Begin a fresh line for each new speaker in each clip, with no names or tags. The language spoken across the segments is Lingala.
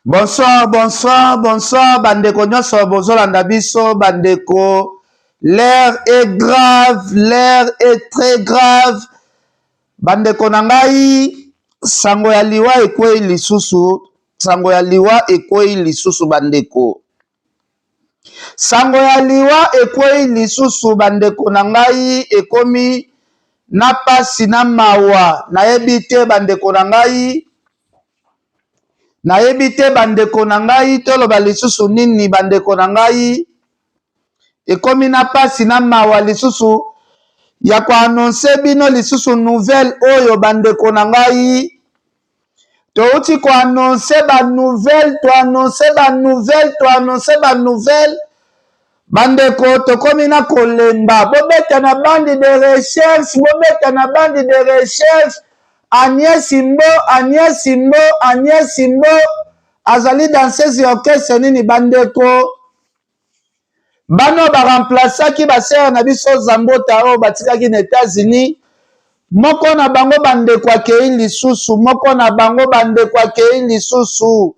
Bonsoir, bonsoir, bonsoir, bandeko nyonso bozolanda biso, bandeko. L'heure est grave, l'heure est très grave. Bandeko na ngai, sango ya liwa ekwei lisusu, sango ya liwa ekwei lisusu bandeko. Sango ya liwa ekwei lisusu bandeko na ngai, ekomi na pasi na mawa, nayebi te bandeko na ngai. Nayebi te bandeko na ngai, toloba lisusu nini bandeko na ngai, ekomi na pasi na mawa lisusu ya koannoncer bino lisusu nouvelle oyo bandeko na ngai. Touti koannoncer banouvelle, toannoncer banouvelle, toannoncer banouvelle bandeko, tokomi na kolemba. Bobeta na bande de recherche, bobeta na bande de recherche. Agnès Mbo, Agnès Mbo, Agnès Mbo azali danseuse ya orchestre nini bandeko? Bano baremplaçaki basere na biso Zambota oyo batikaki na États-Unis. Moko na bango bandeko akei lisusu, moko na bango bandeko akei lisusu.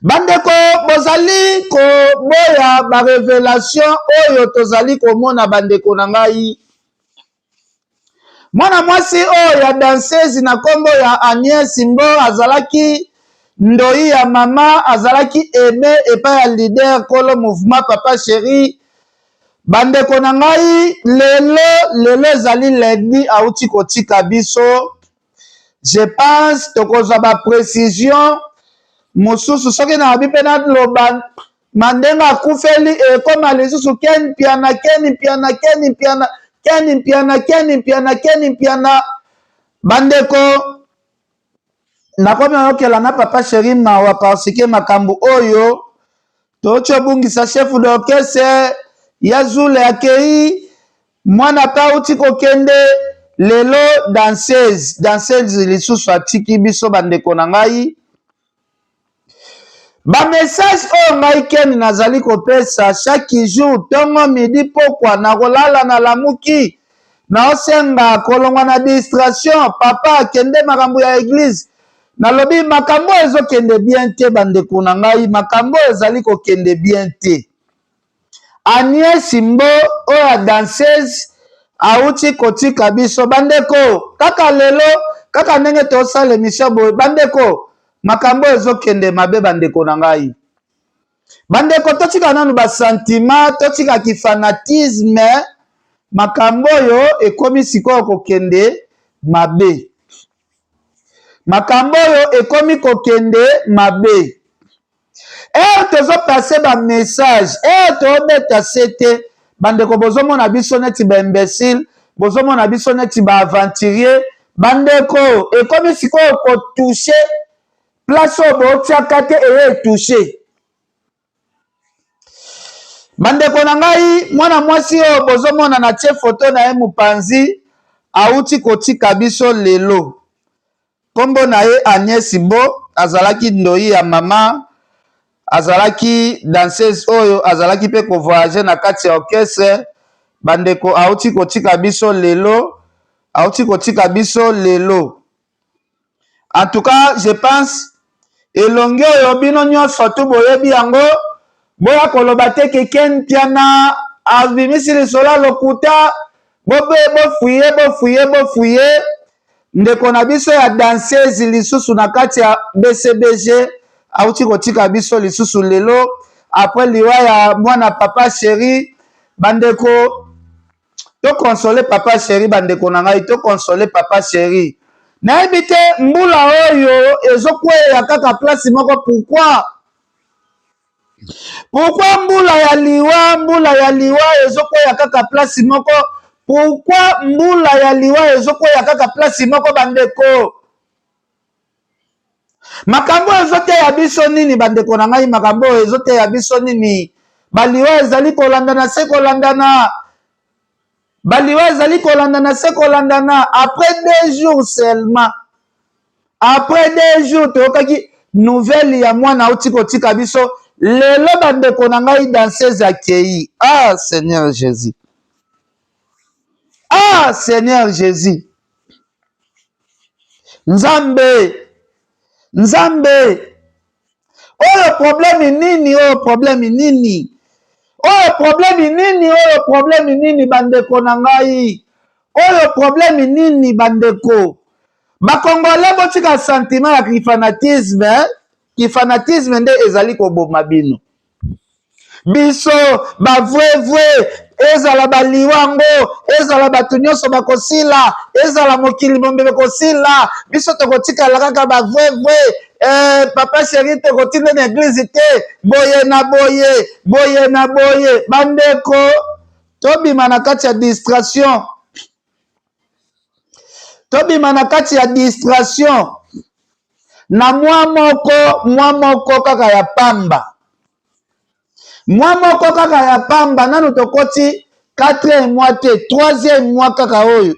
Bandeko, bozali koboya barévélation oyo tozali komona bandeko na ngai. Mwana mwasi oyo ya danseuse na nkombo ya Agnès Mbo azalaki ndoi ya mama, azalaki aime epai ya leader kolo mouvement Papa Chéri. Bandeko na ngai, lelo lelo ezali lundi, auti kotika biso. Je pense tokozwa baprécision mosusu soki nayebi mpe naloba ma ndenge akufeli ekóma lisusu Ken Mpiana, Ken Mpiana, Ken Mpiana, Ken Mpiana, Ken Mpiana, Ken Mpiana. Bandeko, nakomi oyokela na Papa Chéri mawa parce que makambo oyo toti obungisa chef d'orchestre ya Zule akei, mwana mpe auti kokende lelo, danseuse, danseuse lisusu atiki biso. Bandeko na ngai, bamessage oyo ngai Ken nazali kopesa chaque jour, ntongo, midi, pokwa, nakolala, nalamuki, naosenga kolongwa na distraction. Papa akende makambo ya église, nalobi makambo oyo ezokende bien te. Bandeko na ngai, makambo oyo ezali kokende bien te. Agnès Mbo oyo ya danseuse awuti kotika biso bandeko, kaka lelo, kaka ndenge tosala émission boye. Bandeko, makambo oyo ezokende mabe. Bandeko na ngai, bandeko, totika nanu basentiment, totikaki fanatisme. Makambo oyo ekomi sikoyo kokende mabe, makambo oyo ekomi kokende mabe. Heure tozopasser bamessage, heure tobeta se te, bandeko, bozomona biso neti baimbécile, bozomona biso neti baaventurier. Bandeko, ekomi sikoyo kotoucher place oyo botiaka te, eye etoucher. Bandeko na ngai, mwana mwasi oyo bozomona na tie foto na ye mopanzi awuti kotika biso lelo, nkombo na ye Agnès Bo, azalaki ndoi ya mama, azalaki danseuse oyo azalaki mpe kovoyager na kati ya orchestre. Bandeko, awuti kotika biso lelo, awuti kotika biso lelo. En tout cas, je pense elongi oyo bino nyonso tu boyebi yango. Boya koloba te ke Ken Mpiana abimisi lisolo ya lokuta. Bobe bofouiller, bofouiller, bofouiller. Ndeko na biso ya danseuse lisusu na kati ya BCBG auti kotika biso lisusu lelo après liwa ya mwana Papa Chéri. Bandeko, toconsoler Papa Chéri. Bandeko na ngai, toconsoler Papa Chéri. Nayebi te mbula oyo ezokweya kaka place moko, pourquoi? Pourquoi mbula ya liwa, mbula ya liwa ezokweya kaka place moko? Pourquoi mbula ya liwa ezokweya kaka place moko? Bandeko, makambo oyo ezoteya biso nini? Bandeko na ngai, makambo oyo ezoteya biso nini? Baliwa ezali kolandana se kolandana, baliwa ezali kolandana se kolandana. Après 2 jours seulement, après 2 jours, toyokaki nouvelle ya mwana auti kotika biso lelo. Bandeko na ngai, danseuse akei. Ah Seigneur Jésus, ah Seigneur Jésus, Nzambe, Nzambe. Oyo problème nini? Oyo problème nini? Oyo problème nini? Oyo problème nini, bandeko na ngai? Oyo problème nini, bandeko? Bakongole, botika sentiment ya kifanatisme. Kifanatisme nde ezali koboma bino. Biso bavrai vrai, ezala baliwa yango, ezala bato nyonso bakosila, ezala mokili mombe kosila, biso tokotikala kaka bavrai vrai. Papa chéri, tokotinda na église te, boye na boye, boye na boye. Bandeko, tobima na kati ya distraction, tobima na kati ya distraction. Na mwa moko, mwa moko kaka ya pamba, mwa moko kaka ya pamba, nanu tokoti quatrième mois te, troisième mois kaka oyo,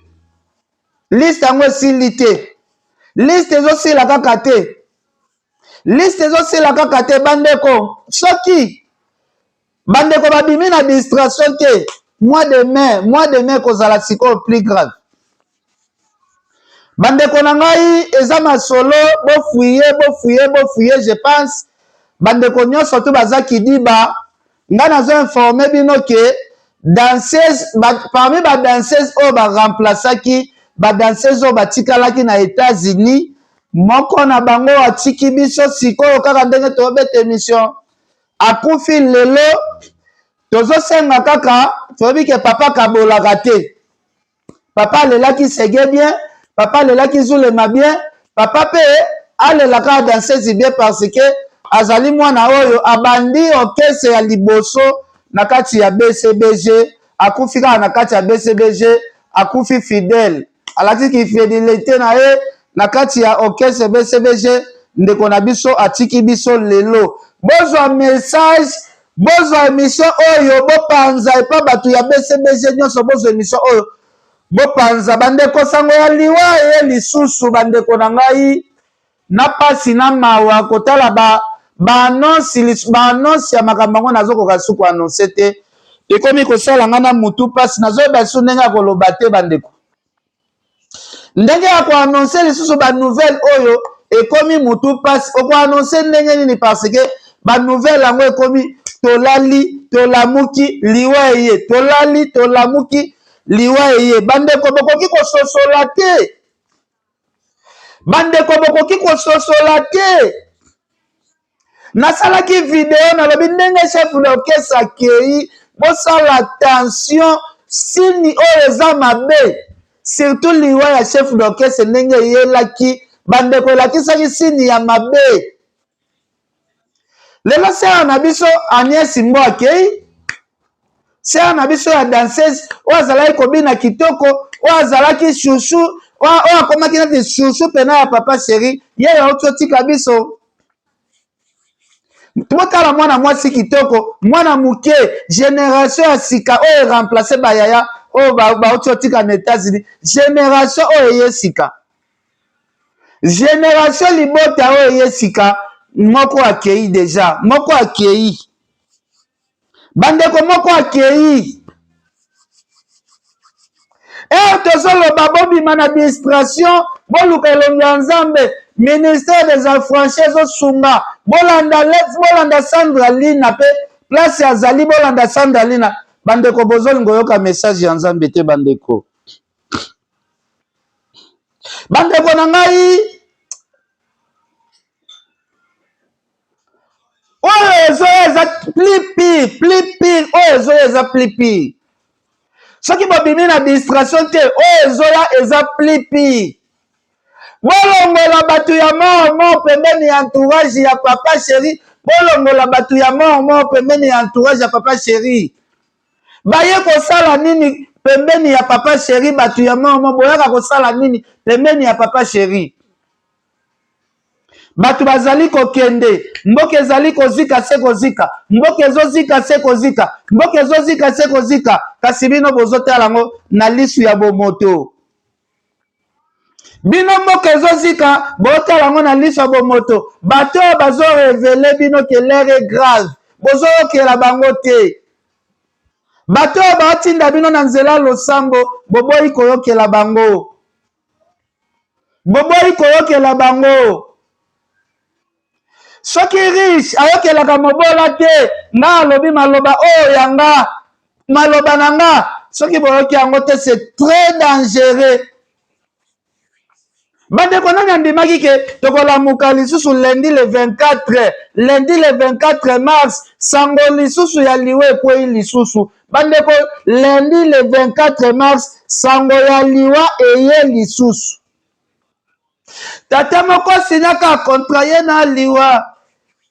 liste yango esili te, liste ezosila kaka te, liste ezosila kaka te. Bandeko, soki bandeko babimi na distraction te, mois de mai, mois de mai kozala sikoyo plus grave. Bandeko na ngai, eza masolo, bofouiller, bofouiller, bofouiller. Je pense bandeko nyonso to baza kidiba. Ngai nazo informer bino ke danseuse ba, parmi badanseuse oyo baremplaçaki, badanseuse oyo batikalaki na États-Unis, moko na bango atiki biso sikoyo kaka ndenge tobeta émission, akufi lelo. Tozosenga kaka, toyebi ke papa kabolaka te. Papa alelaki Sege bien, papa alelaki Zulema bien, papa mpe alelaka danseuse bien, parce que azali mwana oyo abandi orchestre ya liboso na kati ya BCBG. Akufi kaka na kati ya BCBG, akufi fidèle, alakisi fidélité na ye na kati ya orchestre BCBG. Ndeko na biso atiki biso lelo. Bozwa message, bozwa émission oyo, bopanza epa bato ya BCBG nyonso. Bozwa émission oyo, bopanza. Bandeko, sango ya liwa eye lisusu. Bandeko na ngai, na pasi na mawa kotala ba baannonce, baannonce ya makambo yango, nazokoka su koannoncer te. Ekomi kosala ngai na mutu mpasi, nazoyeba lisusu ndenge ya koloba te. Bandeko, ndenge ya koannoncer lisusu banouvelle oyo ekomi mutu mpasi. Okoannoncer ndenge nini? Parce que banouvelle yango ekomi, tolali, tolamuki, liwa eye, tolali, tolamuki, liwa eye. Bandeko, bokoki kososola te, bandeko, bokoki kososola te. Nasalaki video, nalobi ndenge chef d'orchestre akei, bosala attention, signe oyo eza mabe. Surtout liwa ya chef d'orchestre, ndenge eyelaki, bandeko, elakisaki signe ya mabe. Lelo sœur na biso Agnès Mbo akei, sœur na biso ya danseuse oyo azalaki kobina kitoko, oyo azalaki chouchou, oyo akomaki neti chouchou pena ya papa chéri, ye auti otika biso. Botala mwana mwasi kitoko, mwana moke, génération ya sika oyo eremplacer bayaya oyo bauti otika na États-Unis. Génération oyo eye sika, génération libota oyo eye sika, moko akei déjà, moko akei, bandeko, moko akei. Ere tozoloba, bobima na distraction, boluka elongi ya Nzambe. Ministère des Affranchis ezosunga. Bolanda, bolanda Sandra Lina mpe place azali, bolanda Sandra Lina. Bandeko, bozolinga oyoka message ya Nzambe te. Bandeko, bandeko na ngai, oyo ezoya eza plus pire, plus pire. Oyo ezoya eza plus pire. Soki bobimi na distraction te, oyo ezoya eza plus pire. Bolongola bato ya mort mort pembeni ya entourage ya papa chéri. Bolongola bato ya mort mort pembeni ya entourage ya papa chéri. Baye kosala nini pembeni ya papa chéri? Bato ya mort mort, boyaka kosala nini pembeni ya papa chéri? Bato bazali kokende, mboka ezali kozika se kozika, mboka ezozika se kozika, mboka ezozika se kozika, kasi bino bozotala yango na lisu ya bomoto. Bino, mboka ezozika, botala yango na liso ya bomoto. Bato oyo bazorévéler bino ke l'heure est grave, bozoyokela bango te. Bato oyo baotinda bino na nzela ya losambo, boboyi koyokela bango, boboyi koyokela bango. Soki riche ayokelaka mobola te. Nga alobi maloba oyo ya nga, maloba na nga, soki boyoki yango te, c'est très dangereux. Bandeko, nani andimaki ke tokolamuka lisusu lundi le 24, lundi le 24 mars, sango lisusu ya liwa ekwei lisusu? Bandeko, lundi le 24 mars, sango ya liwa eye lisusu. Tata moko asinyaka contrat ye na liwa.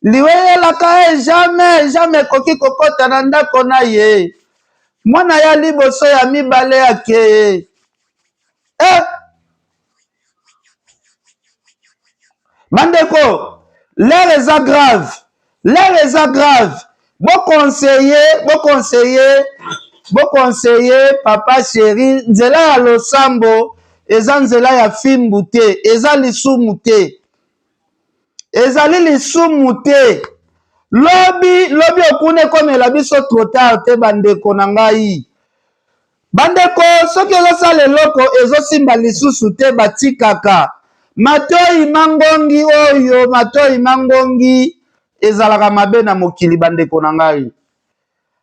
Liwa eyelaka ye jamais, jamais ekoki kokɔta na ndako na ye. Mwana ya liboso, ya mibale akeye. Eh! Bandeko, l'heure eza grave, l'heure eza grave. Boconseiller, boconseiller, boconseiller papa chéri. Nzela ya losambo eza nzela ya fimbu te, eza lisumu te, ezali lisumu te. Lobi lobi okuna ekomela biso trop tard te. Bandeko na ngai, bandeko, soki ozosala eloko ezosimba lisusu te, batikaka. Matoi mangongi oyo, matoi mangongi ezalaka mabe na mokili. Bandeko na ngai,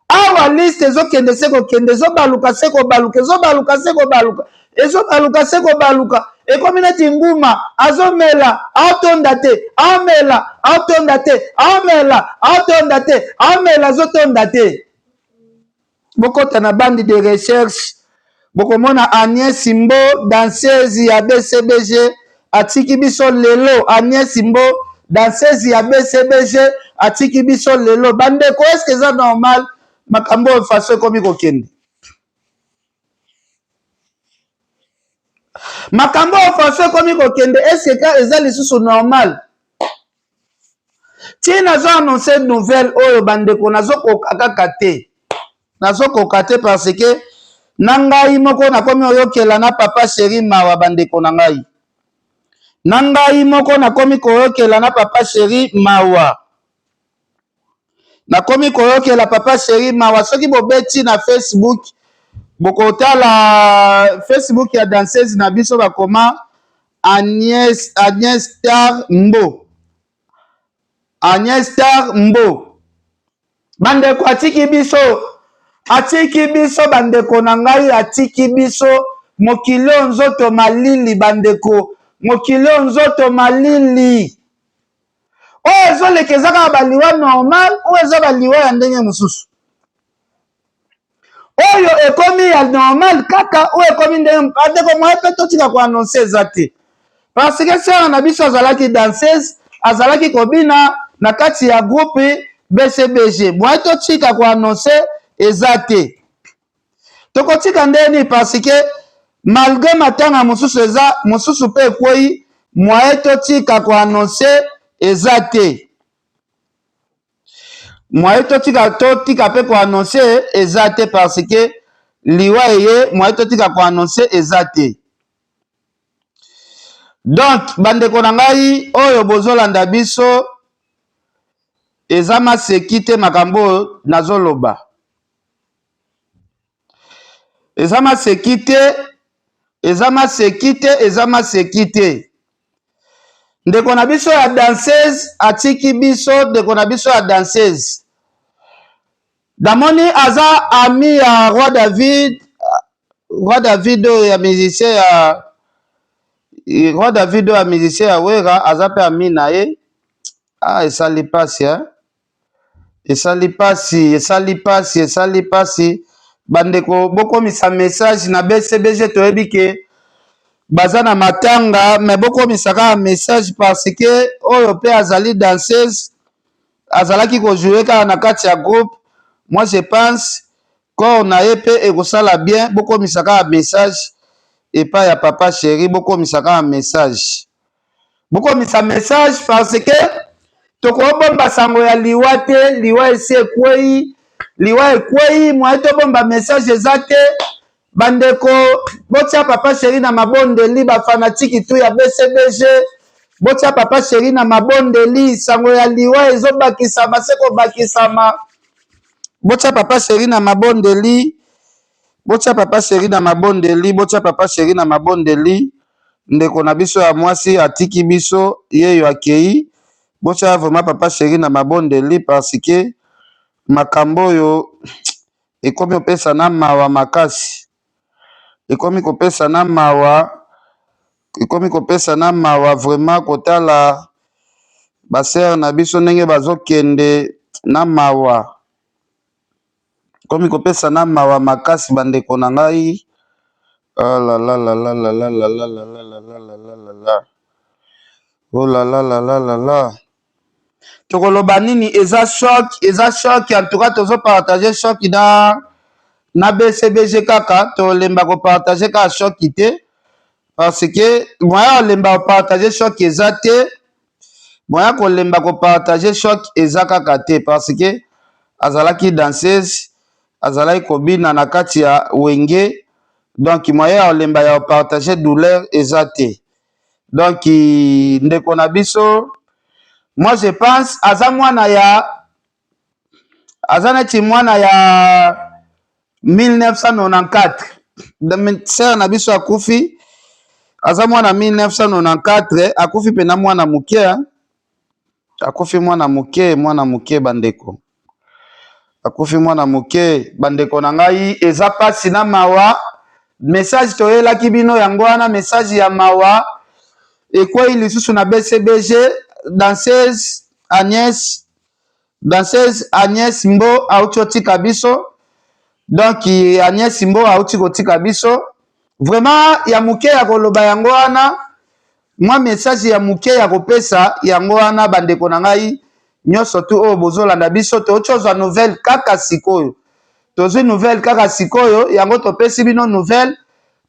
awa liste ezokende se kokende, ezobaluka se kobaluka, ezobaluka se kobaluka, ezobaluka se kobaluka. Ekomi neti nguma azomela, aotonda te, aomela, aotonda te, aomela, aotonda te, aomela, azotonda te. Bokɔta na bande de recherche, bokomona Agnès Mbo, danseuse ya BCBG, atiki biso lelo. Agnès Mbo, danseuse ya BCBG, atiki biso lelo. Bandeko, est-ce eza normal makambo oyo, façon ekomi kokende, makambo oyo, façon ekomi kokende, est-ce eza lisusu normal? Ti nazo annonce nouvelle oyo, bandeko, nazokoka kaka te, nazokoka te, parce que na ngai moko nakomi oyokela na papa chéri mawa. Bandeko na ngai, na ngai moko nakomi koyokela na papa chéri mawa, nakomi koyokela papa chéri mawa. Soki bobeti na Facebook, bokotala Facebook ya danseuse na biso, bakoma Agnès, Agnès Star Mbo, Agnès Star Mbo. Bandeko, atiki biso, atiki biso. Bandeko na ngai, atiki biso. Mokili oyo nzoto malili. Bandeko, mokili oyo nzoto malili. Oyo ezoleka eza kaka baliwa normal, oyo eza baliwa ya ndenge mosusu. Oyo ekomi ya normal kaka, oyo ekomi ndenge. Bandeko, moye mpe totika koannoncer eza te, parce que sœur na biso azalaki danseuse, azalaki kobina na kati ya groupe BCBG. Moye totika koannoncer eza te. Tokotika ndeni? Parce que malgré matanga mosusu eza, mosusu mpe ekwei. Moye totika koannoncer eza te, moye totika, totika mpe koannoncer eza te, parce que liwa eye, moye totika koannoncer eza te. Donc bandeko na ngai oyo bozolanda biso, eza maseki te. Makambo oyo nazoloba eza maseki te, eza maseki te, eza maseki te. Ndeko na biso ya danseuse atiki biso. Ndeko na biso ya danseuse, namoni aza ami ya Roi David, Roi David oyo ya musicien ya Roi David, oyo ya musicien ya Wera, aza mpe ami na ye. Ah, esali pasi, eh? Esali pasi, esali pasi, esali pasi. Bandeko, bokomisa message na BCBG. Toyebi ke baza na matanga, me bokomisa kaka message, parce que oyo mpe azali danseuse, azalaki kojouer kaka na kati ya groupe. Moi je pense corps na ye mpe ekosala bien. Bokomisa kaka message epai ya papa chéri, bokomisa kaka message, bokomisa message, parce que tokobomba sango ya liwa te. Liwa esi ekwei, liwa ekwei, moye tobomba message eza te. Bandeko, botia papa chéri na mabondeli. Bafanatiques tu ya BCBG, botia papa chéri na mabondeli. Sango ya liwa ezobakisama se kobakisama. Botia papa chéri na mabondeli, botia papa chéri na mabondeli, botia papa chéri na mabondeli. Ndeko na biso ya mwasi atiki biso, yeyo akei. Botia vraiment papa chéri na mabondeli, parce que makambo oyo ekomi kopesa na mawa makasi, ekomi kopesa na mawa, ekomi kopesa na mawa vraiment kotala ba sœur na biso ndenge bazokende na mawa. Ekomi kopesa na mawa makasi, bandeko na ngai. Oh la la la la la la la la la la la la la la la, oh la la la la la la. Tokoloba nini? Eza choc, eza choc. En tout cas, tozopartage choc na BCBG kaka. Tolemba kopartage kaka choc te, parce que moyen olemba kopartage choc eza te. Moyen kolemba kopartage choc eza kaka te, parce que azalaki danseuse, azalaki kobina na kati ya Wenge. Donc moyen ya kolemba ya kopartage douleur eza te. Donc ndeko na biso, moi je pense aza mwana ya, aza neti mwana ya 1994. Sœur na biso akufi, aza mwana 1994. Akufi mpena mwana moke, akufi mwana moke, mwana moke, bandeko. Akufi mwana moke, bandeko na ngai. Eza mpasi na mawa. Message toyelaki bino yango wana, message ya mawa ekwei lisusu na BCBG. Danseuse Agnès, danseuse Agnès Mbo auti kotika biso. Donc Agnès Mbo auti kotika biso. Vraiment, ya moke ya koloba yango wana, mwa message ya moke ya kopesa yango wana. Bandeko na ngai nyonso tu oyo bozolanda biso, touti ozwa nouvelle kaka sikoyo, tozwi nouvelle kaka sikoyo, yango topesi bino nouvelle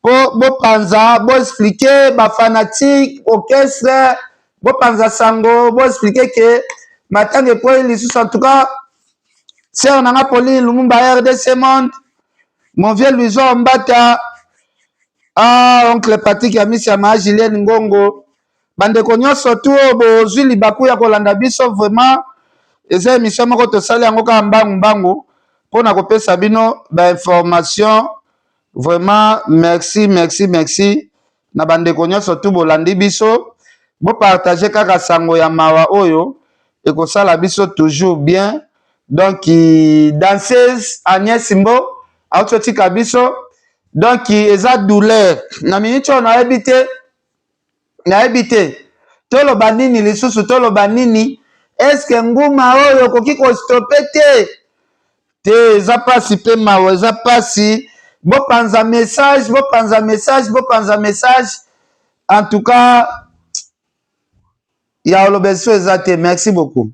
mpo bopanza, boexpliquer bafanatiques orchestre, bopanza sango, boexpliquer ke matanga ekwei lisusu. En tout cas, sœur na nga Pauline Lumumba, RDC Monde, mon vieux Luison Mbata, ah, oncle Patrick Amisi ya maa Julienne Ngongo, bandeko nyonso tu oyo bozwi libaku ya kolanda biso, vraiment eza émission moko tosali yango kaka mbangu mbangu mpona kopesa bino bainformation. Vraiment merci, merci, merci na bandeko nyonso tu bolandi biso. Bopartage kaka sango ya mawa oyo, ekosala biso toujours bien. Donc danseuse Agnès Mbo auti otika biso. Donc eza douleur na miniti oyo. Nayebi te, nayebi te toloba nini lisusu, toloba nini. Eske nguma oyo okoki kostopper te? Te, eza mpasi mpe mawa, eza mpasi. Bopanza message, bopanza message, bopanza message. En tout cas, ya oloba eso eza te. Merci beaucoup.